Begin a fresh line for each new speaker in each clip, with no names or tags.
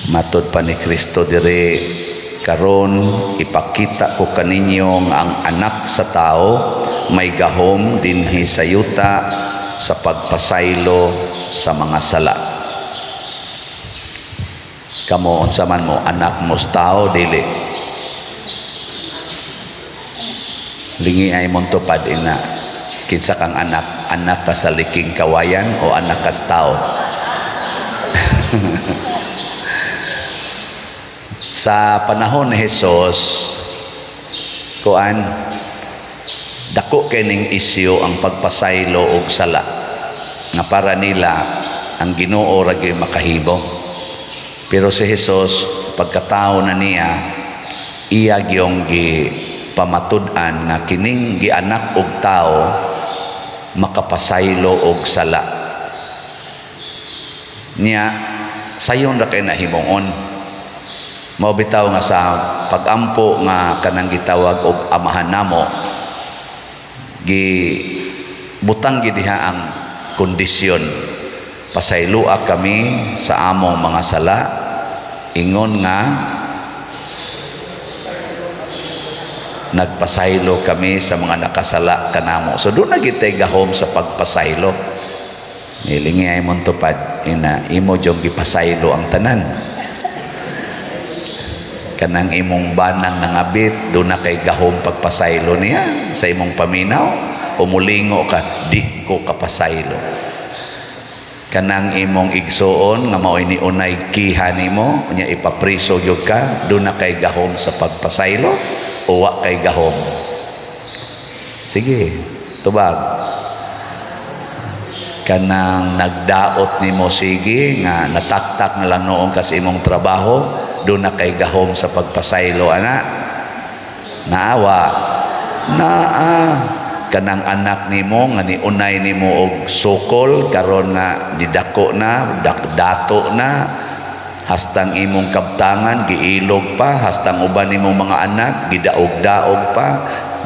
Matod pa ni Kristo dire, "Karon ipakita ko kaninyo nga ang Anak sa Tao may gahom dinhi sa yuta sa pagpasaylo sa mga sala." Kamo, unsa man mo, anak mo sa tao, dili? Lingi ay mong tupad ina. Kinsa kang anak? Anak ka sa liking kawayan o anak ka sa tao? Sa panahon ni Jesus, kuan, dako kining isyu ang pagpasaylo og sala nga para nila ang Ginoo ra gyud makahimo. Pero si Jesus, pagkatao na niya, iya gyong gi pamatud-an nga kining gianak og tao makapasaylo og sala niya. Sayon ra kay nahimuon. Mao bitaw nga sa pagampo nga kanang gitawag og Amahan Namo, gi butang gid diha ang kondisyon: "Pasayloa kami sa among mga sala ingon nga nagpasaylo kami sa mga nakasala kanamo." So doon na gitay gahom sa pagpasaylo. Nilingi ay mong tupad ina, imo jong gipasaylo ang tanan. Kanang imong banang nangabit, doon na kay gahom pagpasaylo niya sa imong paminaw o mulingo ka, di ko kapasaylo. Kanang imong igsuon nga mao'y niunay kiha nimo nya ipapriso gyud ka, doon na kay gahom sa pagpasaylo o wa kay gahom? Sige, tubag. Kanang nagdaot nimo sige nga nataktak na lang noon ka sa imong trabaho, doon na kay gahom sa pagpasaylo ana? Naawa naa. Kanang anak nimo nga niunay nimo og sukol, karon nga nidako na, dato na, hastang imong kabtangan giilog pa, hastang uban nimong mga anak gidaog-daog pa,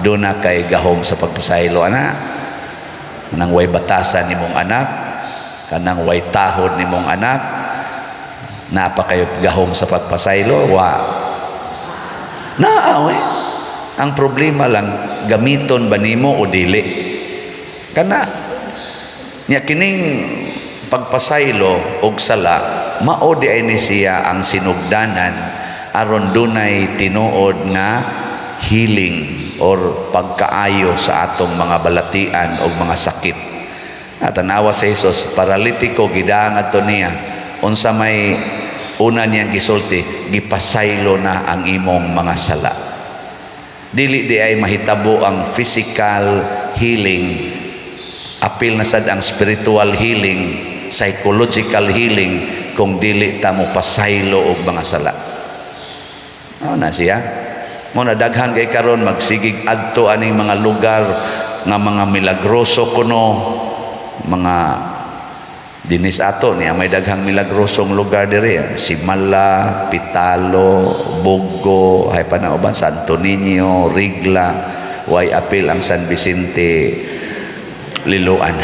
doon na kay gahom sa pagpasaylo ana? Kanang way batasan nimong anak, kanang way tahod nimong anak, naa pa kayo gahom sa pagpasaylo? Wa naa we. Ang problema lang, gamiton ba nimo o dili kana nya. Kining pagpasaylo og sala, mao di ay ni siya ang sinugdanan aron dunay tinuod nga healing or pagkaayo sa atong mga balatian o mga sakit. At tanawa sa Jesus, paralitiko, gidaan to niya. Unsa may una niyang gisulti? "Gipasaylo na ang imong mga sala." Dili di ay mahitabo ang physical healing, apil na sad ang spiritual healing, psychological healing, kung dili ta mo pasaylo og mga sala. Ano na siya? Mo na daghan kay karon magsigig adto aning mga lugar nga mga milagroso kuno, mga dinis ato niya may daghang milagrosong lugar diri, Simala, Pitalo, Bogo, hay pa na uban, Santo Niño, Rigla, way apil ang San Vicente Liloan.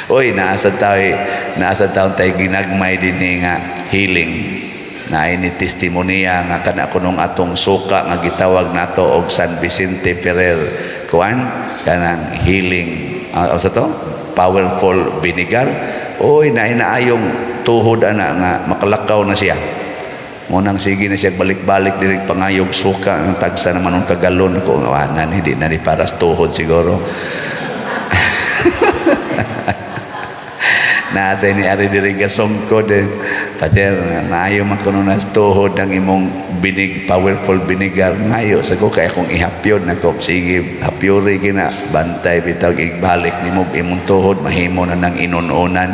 Oy, naasa taon tayo ginagmay din nga healing na ini testimonya nga kana kunong atong suka nga gitawag nato og San Vicente Ferrer kuan, kanang healing, sa to powerful vinegar. Oy, naay naayong tuhod ana nga makalakaw na siya. Mo nang sige na siya balik-balik diri pangayog suka ang tagsa naman og kagalon ko. Ah, nani di na ni para sa tuhod siguro. Nasa ni ari diri gasongkod eh. "Pader, maayo man kuno na sa tuhod ang imong binig powerful vinegar." "Ngayo sa ko kay akong ihapyon nako." "Sige, hapyori gina, bantay bitaw igbalik nimo imong tuhod mahimo na nang inununan."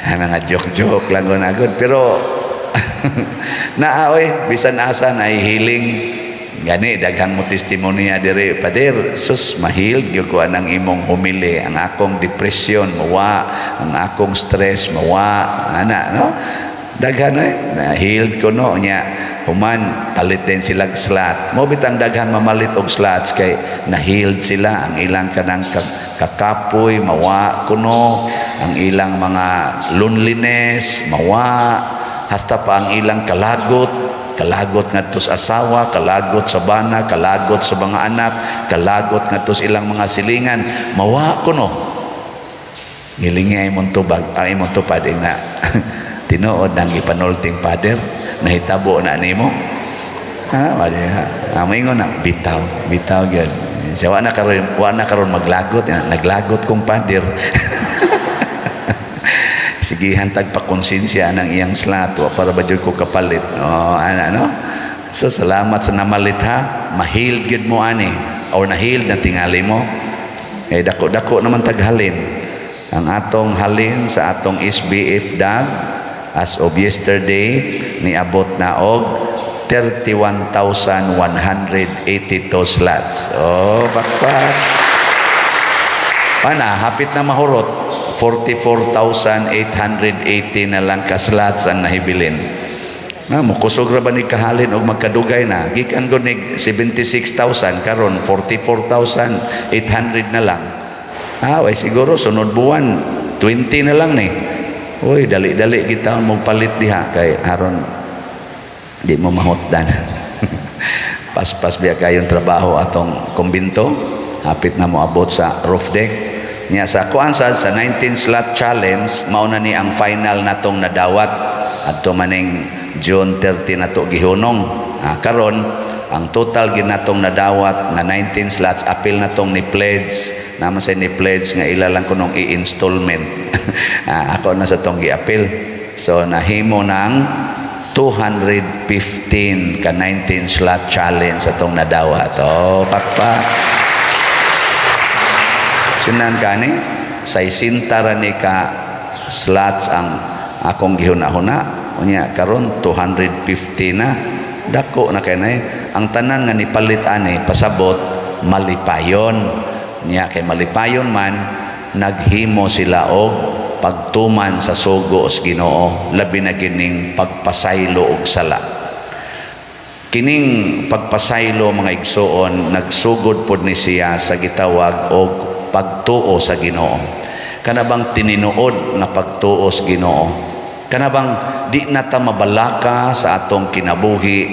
Ay, mga joke-joke lang ko na good. Pero naa oy, bisan asa na healing. Gani daghang mo testimonya diri, "Pader, sus, mahil gyud ko anang imong humili, ang akong depression mawa, ang akong stress mawa," ana, no? Daghan eh, na healed ko no nya. Human palit din sila slot. Mo bitang daghan mamalit og slots kay na-healed sila, ang ilang kanang kakapoy mawa kuno, ang ilang mga loneliness mawa, hasta pa ang ilang kalagot, kalagot ngadto sa asawa, kalagot sa bana, kalagot sa mga anak, kalagot ngadto sa ilang mga silingan, mawa kuno. Ngilingi ay imong tubag, ang imong tupad na tinuod nang ipanulting, Father, nahitabo na nimo. Ha, wala ha. Ah, maingon na bitaw, bitaw gyud. Siya wa na karon maglagot, naglagot kong father. Sigihan tag pakonsensya ng iyang slot, wa para ba jud ko kapalit. Oh, ana no. So salamat sa namalit ha. Ma-healed gyud mo ani or na-healed na tingali mo. Eh dako-dako naman taghalin. Ang atong halin sa atong SBF DAG as of yesterday niabot na og 31,182 slots. Oh, bakpak. Pana, hapit na mahurot. 44,880 na lang ka slots ang nahibilin. Na, mukusog ra ba ni kahalin og magkadugay na? Gikan ko ni 76,000, karon 44,800 na lang. Ah, way siguro sunod buwan 20 na lang ni. Uy, dali-dali kita mo palit diha kay aron di mo mahutdan. Paspas biya kayong trabaho atong kumbinto. Hapit na mo abot sa roof deck. Nya sa kuan sa 19 slot challenge, mao na ni ang final natong nadawat adto maning June 30 nato gihunong. Ah, karon ang total ginatong nadawat nga 19 slots, apil natong ni pledge naman sa ni pledge nga ila lang kunong i-installment. Ah, ako na sa tong giapil. So nahimo ng 215 ka 19 slot challenge atong nadawat. Oh, pakpak. Sinan kani, 60 ra ni ka slots ang akong gihuna-huna. Unya karon 250 na. Dako na kay nay. Ang tanan nga nipalit ani pasabot malipayon. Nya kay malipayon man, naghimo sila og pagtuman sa sugo sa Ginoo, labi na kining pagpasaylo og sala. Kining pagpasaylo, mga igsuon, nagsugod pod ni siya sa gitawag og pagtuo sa Ginoo. Kana bang tininuod nga pagtuo sa Ginoo? Kana bang di na ta mabalaka sa atong kinabuhi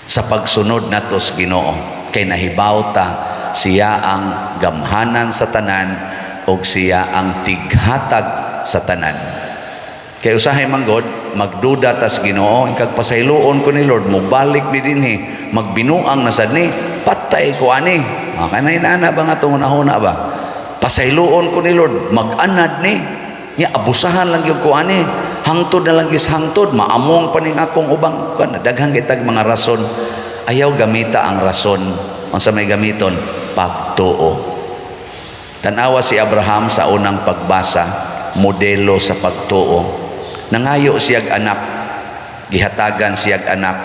sa pagsunod nato sa Ginoo kay nahibaw ta siya ang gamhanan sa tanan og siya ang tighatag sa tanan. Kay usahay man god magduda tas Ginoo, kag pasayloon ko ni Lord, mobalik ni dinhi, magbinuang na sad ni, patay ko ani. Ah, kanay na ba nga atong hunahuna ba? Pasayloon ko ni Lord, mag-anad ni nya, abusahan lang gyud ko ani, hangtod na lang gis hangtod maamong pa ning akong ubang kan. Daghang kitag mga rason. Ayaw gamita ang rason. Unsa may gamiton? Pagtuo. Tanawa si Abraham sa unang pagbasa, modelo sa pagtuo. Nangayo siyag anak, gihatagan siyag anak,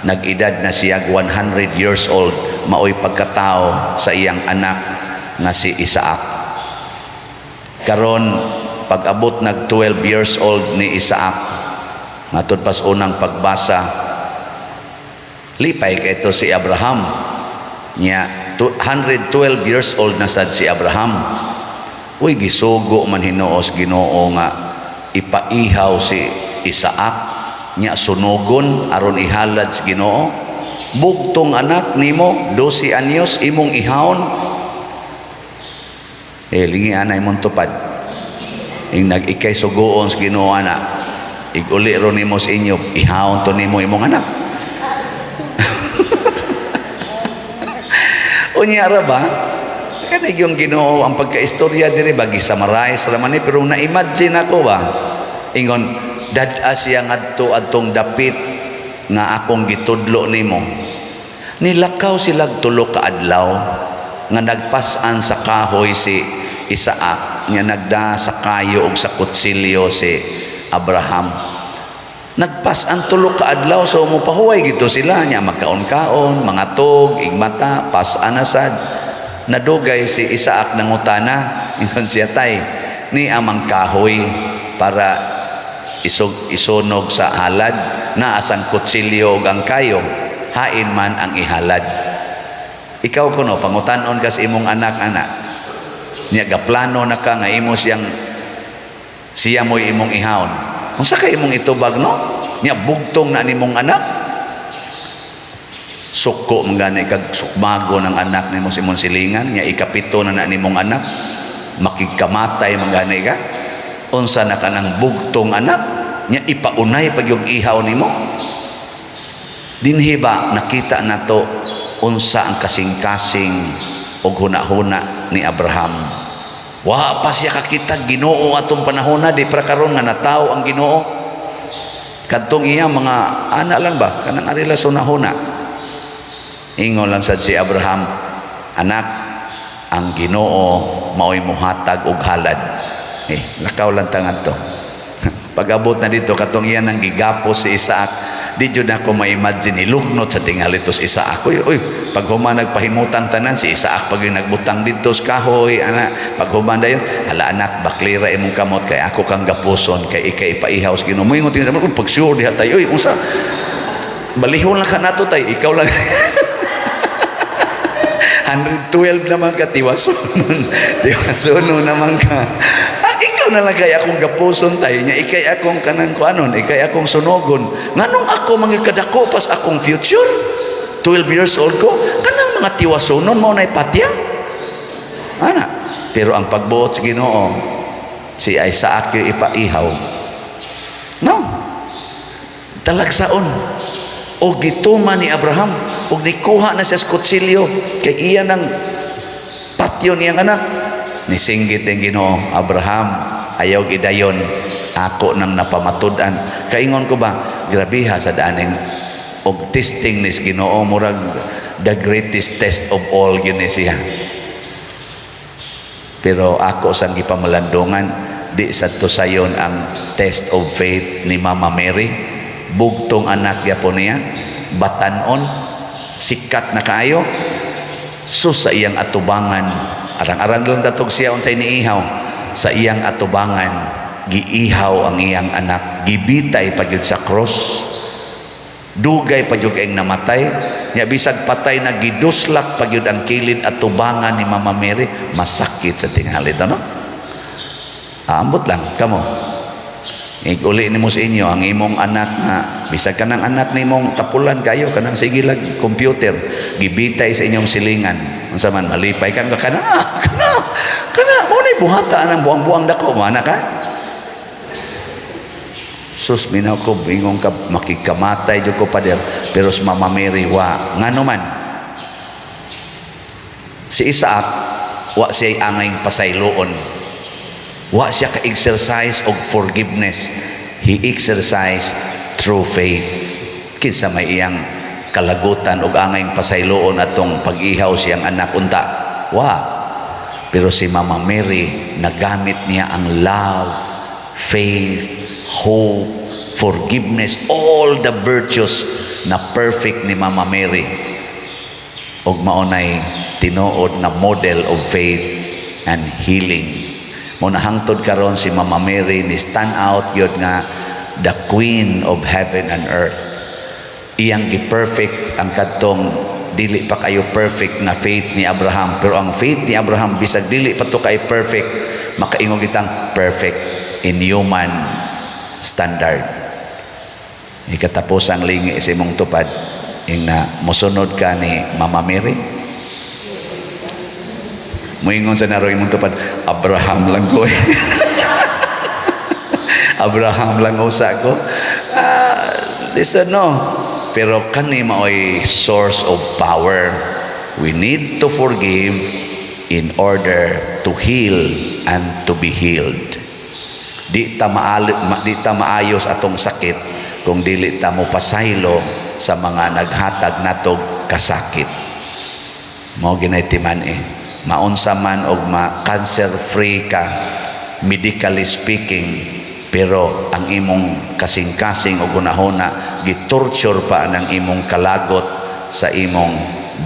nag-edad na siyag 100 years old, maoy pagkatao sa iyang anak nga si Isaac. Karon pag-abot nag 12 years old ni Isaac, ngatod pas unang pagbasa, lipay kay ito si Abraham. Nya 112 years old na sad si Abraham. Uy, gisugo man hinuos Ginoo nga ipaihaw si Isaac nya sunugon aron ihalad sa Ginoo. Bugtong anak nimo, 12 anyos, imong ihawon? Eh lingi ana imong tupad ing nag-ikay sugoon sa Ginoo ana, iguli ro nimo sa inyo, ihawon to nimo imong anak. Unya ra ba kanay yung Ginoo ang pagkaistorya diri ba, gi-summarize ra man ni, pero na-imagine ako ba, ingon dad-a siya ngadto adtong dapit nga akong gitudlo nimo. Nilakaw sila 3 ka adlaw nga nagpas-an sa kahoy si Isaac nga nagda sa kayo og sa kutsilyo si Abraham. Nagpas-an 3 ka adlaw, so mopahuway gito sila nya, magkaon-kaon, mga tog igmata, pas-an na sad. Nadugay si Isaac nangutana, ingon siya, "Tay, ni amang kahoy para isunog sa halad." Naa sang kutsilyo ug ang kayo, hain man ang ihalad? Ikaw kuno, pangutanon ka sa imong anak, ana niya, gaplano na ka nga imo siyang, siya mo'y imong ihawon, unsa kay imong itubag, no? Nya bugtong na nimong anak, suko man gani kag sukmago ng anak nimo sa imong silingan. Nya ikapito na na nimong anak, makigkamatay man gani ka. Unsa na kanang bugtong anak nya, ipaunay pag yung ihaw nimo dinhi ba? Nakita nato unsa ang kasing-kasing og hunahuna ni Abraham. Wa pa siya kakita Ginoo atong panahona, di pra karon nga natawo ang Ginoo. Kadtong iya mga ana lang ba, kanang arila sa hunahuna. Ingon lang sad si Abraham, "Anak, ang Ginoo mao'y muhatag og halad." Eh, lakaw lang ta ngadto. Pag-abot na dito, katong iyan ang gigapos si Isaac, di jud ako ma-imagine, hilugnot sa tingali to si Isaac. Uy, uy, pag human nagpahimutan tanan, si Isaac pag yung nagbutang dito sa kahoy, ana, pag human dayon, "Hala anak, baklira imong kamot kay ako kang gapuson, kay ikay ipaihaw sa Ginoo." Moingon tingin sa, "Pag sure diha tayo, uy, unsa, balihon lang ka nato tay, ikaw lang. 112 naman ka, tiwasunon. Tiwasunon naman ka. Ah, ikaw na lang kay akong gapuson tayo nya, ikay akong kanang kuanon, ikay akong sunogon. Nganong ako mangil kadako pas akong future? 12 years old ko, kanang mga tiwasunon mao nay patya." Ana, pero ang pagbuot sa Ginoo, si Isaac yung ipaihaw. No. Talagsaon. O gituma ni Abraham ug nikuha na siya sa kutsilyo kay iya nang patyon niyang anak. Nisinggit ang Ginoo, "Abraham, ayaw gidayon, ako nang napamatud-an." Kaingon ko ba, grabeha sa daaning og testing ni Ginoo, murag the greatest test of all gyud ni siya. Pero ako sang gipamalandungan, di sa to sayon ang test of faith ni Mama Mary. Bugtong anak gyapon niya, batanon, sikat na kaayo. So sa iyang atubangan, arang-arang lang datog siya untay niihaw, sa iyang atubangan, giihaw ang iyang anak, gibitay pa gyud sa cross. Dugay pa gyud kayong namatay. Nya bisag patay na, giduslak pa gyud ang kilid at tubangan ni Mama Mary, masakit sa tingali to, no? Ambot lang kamo. Iguli nimo sa inyo ang imong anak nga bisag kanang anak nimong tapulan kayo, kanang sige lag computer, gibitay sa inyong silingan, unsa man, malipay ka kana kana kana mo ni buhata ang buang-buang dako mo anak ka? Sus, minaw ko, ingong ka, makikamatay jud ko, pader. Pero sa Mama Mary, wa. Ngano man si Isaac, wa siya angay pasayloon, wa siya ka-exercise og forgiveness. He exercise true faith. Kinsa may iyang kalagutan og angay pasayloon atong pag-ihaw siyang anak unta? Wa. Pero si Mama Mary, nagamit niya ang love, faith, hope, forgiveness, all the virtues na perfect ni Mama Mary, ug maunay tinuod nga model of faith and healing mo na hangtod karon si Mama Mary ni stand out gyud nga the queen of heaven and earth. Iyang gi-perfect ang kadtong dili pa kayo perfect nga faith ni Abraham. Pero ang faith ni Abraham, bisag dili pa to kay perfect, makaingon kitang perfect in human standard. Ikatapos ang lingi sa imong tupad, ing na mosunod ka ni Mama Mary. Moingon sa naro imong tupad, "Abraham lang ko eh. Abraham lang usa ko." Ah, listen, no. Pero kani maoy source of power. We need to forgive in order to heal and to be healed. Di ta maayos atong sakit kung dili ta mo pasaylo sa mga naghatag natog kasakit. Mao ginay timan eh. Maunsa man og ma cancer free ka medically speaking, pero ang imong kasing-kasing o gunahona gitorture pa ng imong kalagot sa imong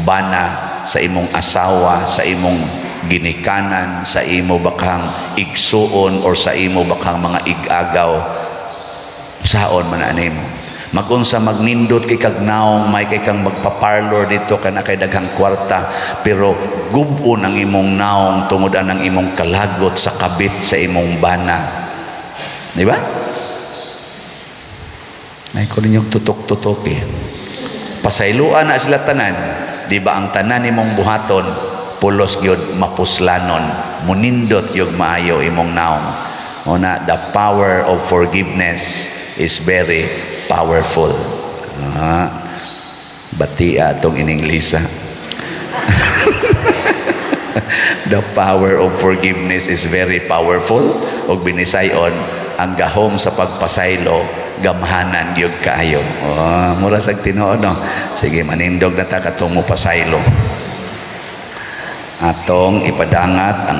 bana, sa imong asawa, sa imong ginikanan, sa imo bakang igsuon or sa imo bakang mga igagaw, saon man animo. Magunsa magnindot kay kag naong, may kay kang magpa-parlor dito kana kay daghang kwarta, pero gub-on ang imong naong tungod anang imong kalagot sa kabit sa imong bana. Di ba? Ay ko ninyong tutok-tutok eh. Pasayloan na sila tanan. Di ba ang tanan nimong buhaton pulos gyud mapuslanon, munindot yung maayo imong naong. Una, the power of forgiveness is very powerful. Ah, batia atong ininglisa. The power of forgiveness is very powerful. Og binisayon, ang gahom sa pagpasaylo gamhanan gyud kaayo. Oh, mura sag tinuod, no. Sige, manindog na ta katong mo pasaylo. Atong ipadangat ang